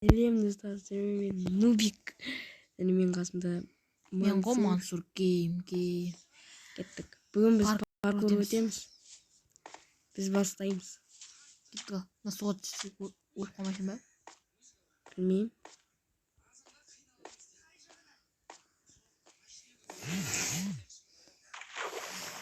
Сәлем, достар, сіздермен мен Нубик. Және менің қасымда Мен ғой Мансур. Мансур Гейм Гейм. Кеттік. Бүгін біз паркур өтеміз. өтеміз. Біз бастаймыз. Кеттік ал. Мына суға түссек өліп қалмайсың ба? Білмеймін.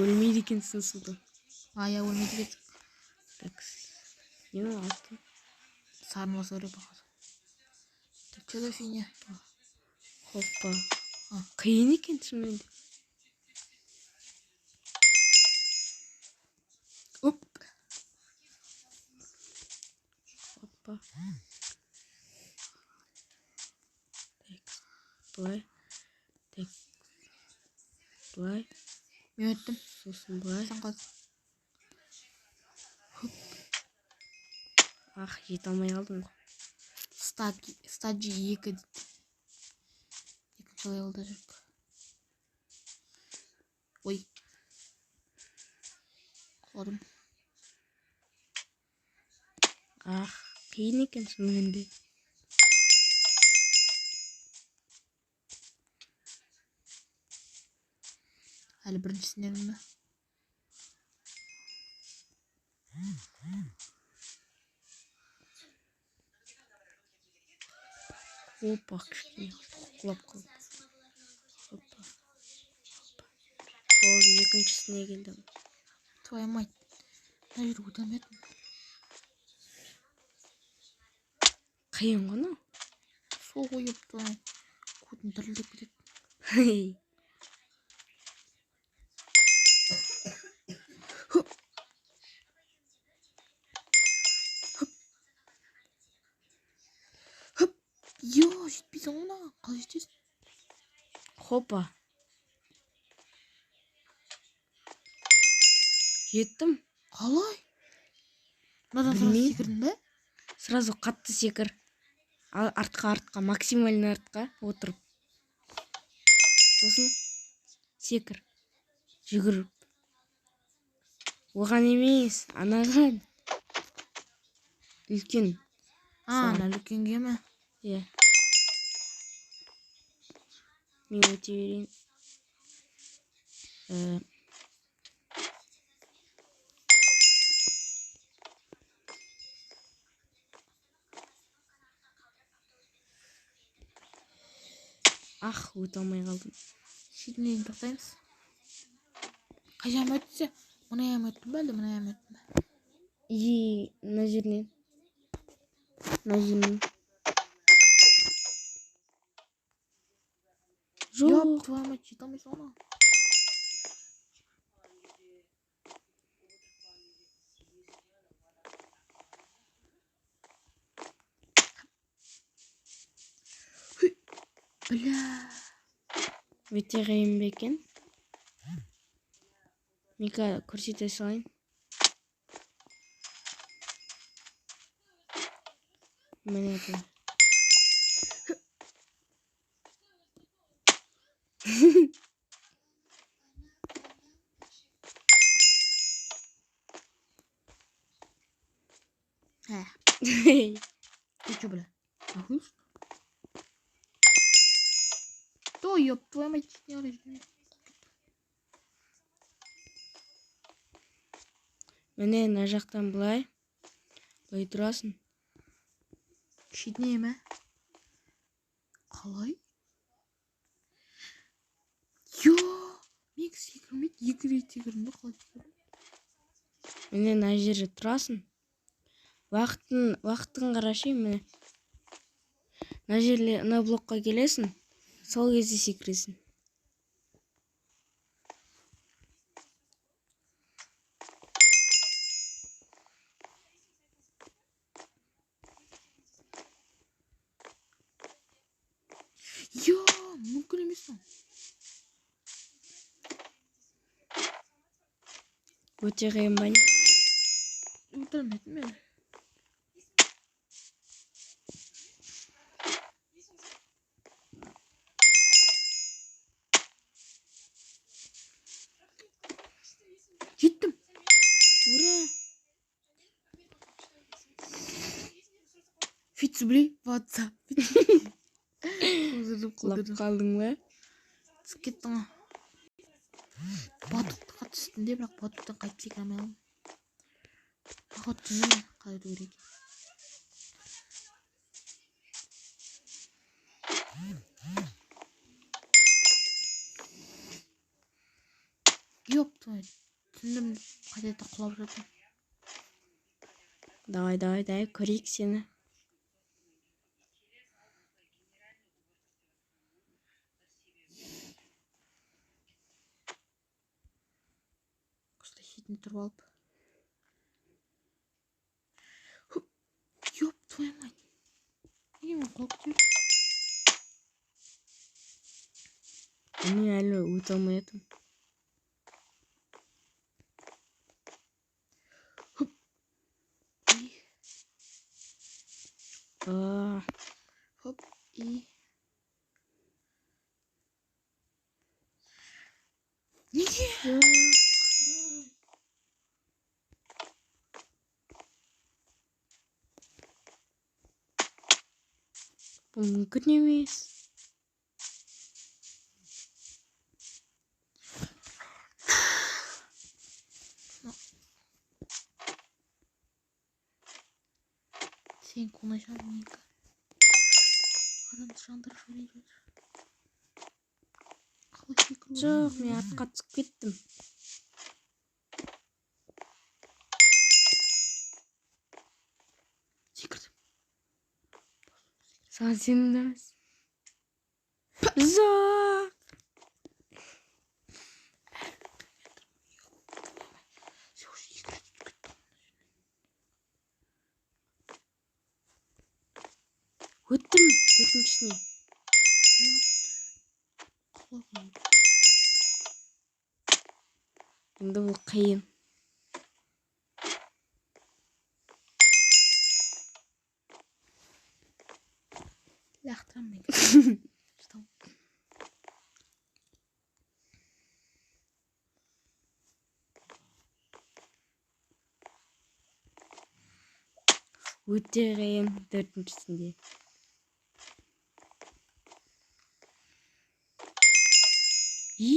Өлмейді екенсің суда. А, иә, өлмейді екенсің. Так. Не мынау алтын? Сарын болса керек походу. Так, что за фигня? Хоппа. А. Қиын екен шынымен де. Оп. Хоппа. Так. Былай. Так. Былай. Мен өттім. Сосын былай. Сен қаз. Ах, жете алмай қалдым ғой. Стаджи 2 дейді. Екінші левелда жүрік. Ой. Құладым. Ах, қиын екен шынымен де. Әлі біріншісіндемін бе? Опа, кішкене құлап қалдым. Опа. Опа. Болды, екіншісіне келдім. Твою мать. Мына жерге өте алмадым. Қиын ғой мынау. Сол ғой, ёп твою мать. Көтім дірілдеп кетеді. Хей. Хоп. Хоп. Хоп. Йо, жетпейсің ғой мынаған. Қалай жетесің? Хопа. Жеттім. Қалай? Мынадан сразу Білмеймін. секірдің бе? Сразу қатты секір. Ал артқа, артқа, максимально артқа отырып. Сосын секір. Жүгіріп. Оған емес, анаған. Үлкен. А, ана үлкенге ме? Иә. Мен өте берейін. Ах, өте алмай қалдым. Шетінен тоқтаймыз. Қай жағым өтсе? Мына жағым өттім бе, әлде мына жағым өттім бе? И мына жерінен. Мына жерінен. Жоқ. Ёп, твою мать, жете алмайсың ғой мынаған. Бля. Өте қиын ба екен? Мика, көрсете салайын. Міне бұл. Ә, ты чё, бля? Охуел, что ли? То, ёб твою мать, не орешь. Міне, мына жақтан былай. Былай тұрасың. Шетіне ме? Қалай? Йо, мен секірмейді, екі рет секірдім бе, қалай секірдім? Міне, мына жерде тұрасың. Уақытын қарашы, міне. Мына жерде, мына блокқа келесің. Сол кезде секіресің. Йо, мүмкін емес ол. Өте қиын ба не? Өте алмайтын мен. Жеттім. Ура! Фит Цеплеваться. Құлап қалдың ба? Түсіп кеттің ғой. Батутқа түстім де, бірақ батуттан қайтып секіре алмай қалдым. Походу түсіндім қалай өту керек екенін. Ёп твою. Түсіндім, қайта құлап жатырмын. Давай, давай, давай, көрейік сені. Осылай шетіне тұрып алып. Ёп твою мать. Неге мен құлап кетіп? Мен әлі өте алмай жатырмын. Хоп, и... Неге? Бұл мүмкін емес. Сен оңай шығар, менікі. Адамды жандырып жіберейін деп жатыр. Қалай секіру? Жоқ, мен артқа түсіп кеттім. Секірдім. Саған сенімді емес. Жоқ. Сен уже екі рет түсіп кеттің. Өттім төртіншісіне. Қалай? Енді бұл қиын. Лақтырамын мен. Шыдам. Өте қиын төртіншісінде. Е,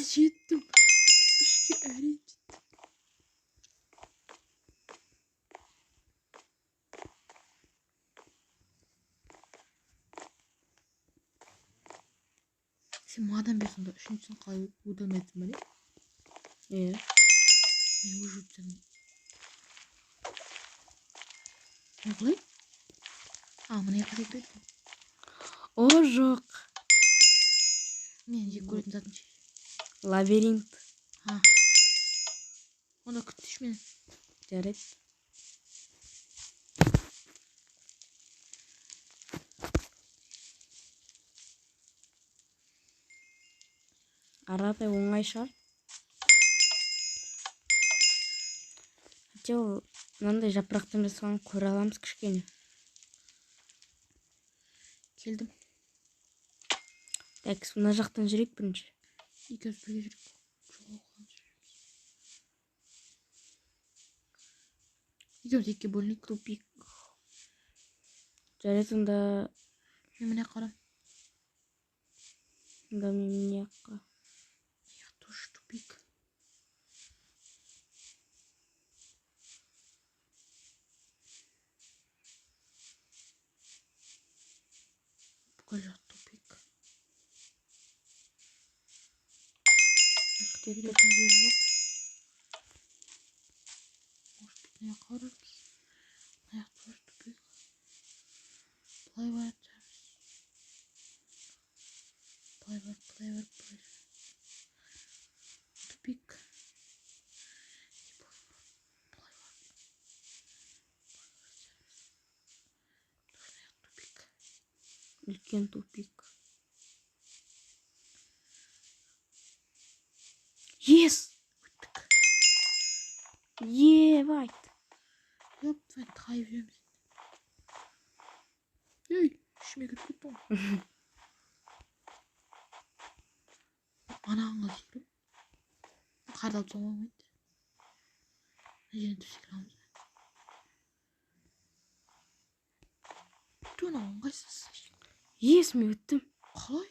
жеттім. Үшке әрең жеттім. Сен мадан бері сонда үшіншісін қалай өте алмай жатырсың ба, не? Иә. Мен уже өтіп жатырмын. Мен қалай? А, мына жаққа секіреді екен. О, жоқ. Мен жек көретін затым ше. Лабиринт. А. Онда күттірші мені. Жарайды. Арадай оңай шығар. Хотя ол мынандай жапырақтан жасалған көре аламыз кішкене. Келдім. Так, мына жақтан жүрейік бірінші. Екеуміз бірге жүрейік. Жоғалып қаламыз. Екеуміз екіге бөлінейік. Тупик. Жарайды, онда Мен мына жаққа барамын. Онда мен мына жаққа. Мына жақ тоже тупик. Бүкіл жақ тупик. Жүретін жер жоқ. Может быть, мына жаққа барармыз. Мына жақ тоже тупик. Былай баратын шығармыз. Былай барып, былай барып, былай. Тупик. Былай барып, былай барып. Былай баратын шығармыз. Тоже мына жақ тупик. Үлкен тупик. Ес! Өттік. Ебать! Ёп, твою, тайып жүреміз. Ей, ішіме кіріп кетті ғой. Анаған қалай секіремін? Қарды алып тастауға болмайды. Мына жерден түсіп секіре аламыз. Өту анау ыңғайсыз. Yes, мен өттім. Қалай?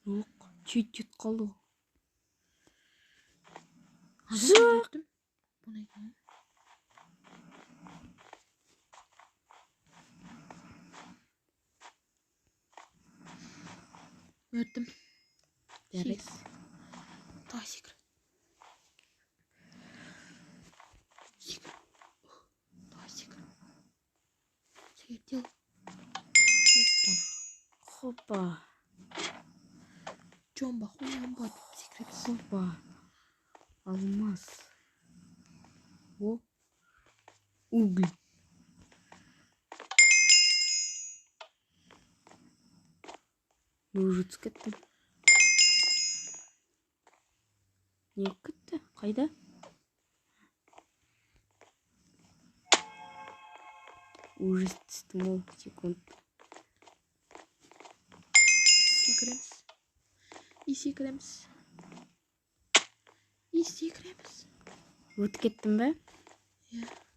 Жоқ, чуть-чуть қалды ғой. Жоқ. Өттім. Бұл не екен? Мен өттім. Жарайды. 8. Давай секір. Секір. Давай секір. Секір, дел. Хопа. Жомба, хуямба деп секіреміз. Хопа. Алмаз. О. Уголь. Мен уже түсіп кеттім. Не болып кетті? Қайда? Уже түстім ол секунд. Секіреміз. И секіреміз. И секіреміз. Өтіп кеттім бе? Иә.